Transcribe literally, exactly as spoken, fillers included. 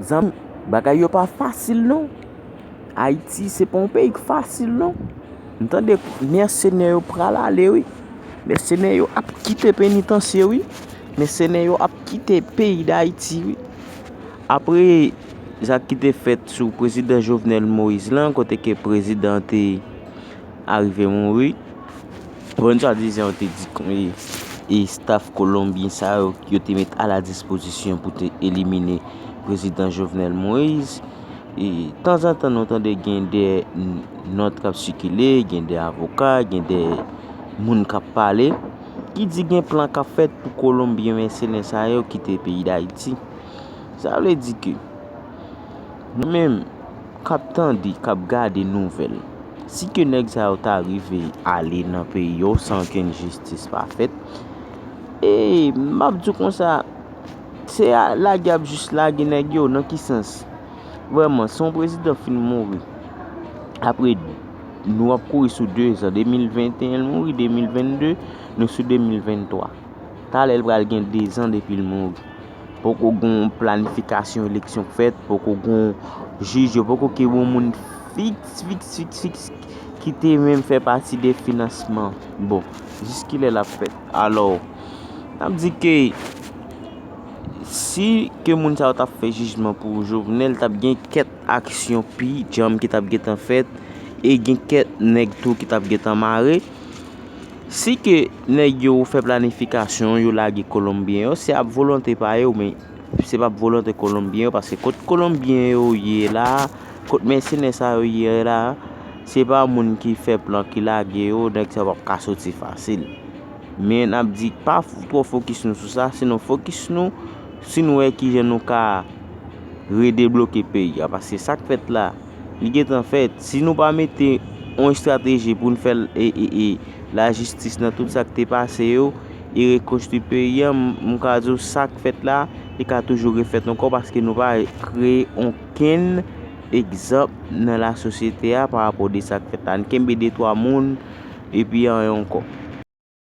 Zanmi, bagay yo pa fasil non. Ayiti se pa yon peyi k fasil non. M tande mèsenè yo pral ale wi. Mèsenè yo ap kite penitansye wi. Mèsenè yo ap kite peyi Dayiti wi. Apre zak ki te fèt sou prezidan Jovenel Moïse lan, kote ke prezidan te arive mouri, bon, swadizan yo te di e, e staff kolonbyen sa yo, yo te met a la dispozisyon pou te elimine prezidan Jovenel Moïse. E tanzantan nou tande gen de nòt k ap sikile, gen de avoka, gen de moun k ap pale, ki di gen plan k ap fèt pou kolonbyen mèsenè sa yo kite peyi Dayiti. Sa vle di ke nou menm k ap tande, k ap gade nouvèl, si ke nèg sa yo ta rive ale nan peyi yo san okenn jistis pa fèt, e m ap di w konsa, se a, lage ap jis lage nèg yo. Nan ki sans? Vrèman, si yon prezidan fin mouri, apre nou ap kouri sou de zan, de mil venteyen l mouri, de mil vennde, nou sou de mil venntwa. Talè l pral gen de zan depi l mouri. Poko gen yon planifikasyon eleksyon k fèt, poko gen yon jij, yo poko kenbe yon moun fiks, fiks, fiks, fiks, ki te menm fè pati de finansman. Bon, jiskilè l ap fèt? Alò, n ap di ke si ke moun sa yo t ap fè jijman pou Jovenel, t ap gen kèk aksyon pi djanm ki t ap gentan fèt, e gen kèk nèg tou ki t ap gentan mare. Si ke nèg yo fè planifikasyon, yo lage kolonbyen yo, se ap volonte pa yo, men se p ap volonte kolonbyen yo, paske kot kolonbyen yo ye la, kot mèsenè sa yo ye la, se pa moun ki fè plan, ki lage yo, nèg sa yo p ap ka soti fasil. Men n ap di, pa f- twò fokis nou sou sa, sinon fokis nou, si nou wè kijan nou ka redebloke peyi a, paske sa k fèt la, li gentan fèt. Si nou pa mete yon estrateji pou n fè l, e, e, e, lajistis nan tout sa k te pase yo, e rekonstwi peyi a, m, m ka di w sa k fèt la, li ka toujou refèt ankò, paske nou pa kreye okenn egzanp nan lasosyete a pa rapò de sa k fèt la. N kenbe de twa moun, epi anyen ankò.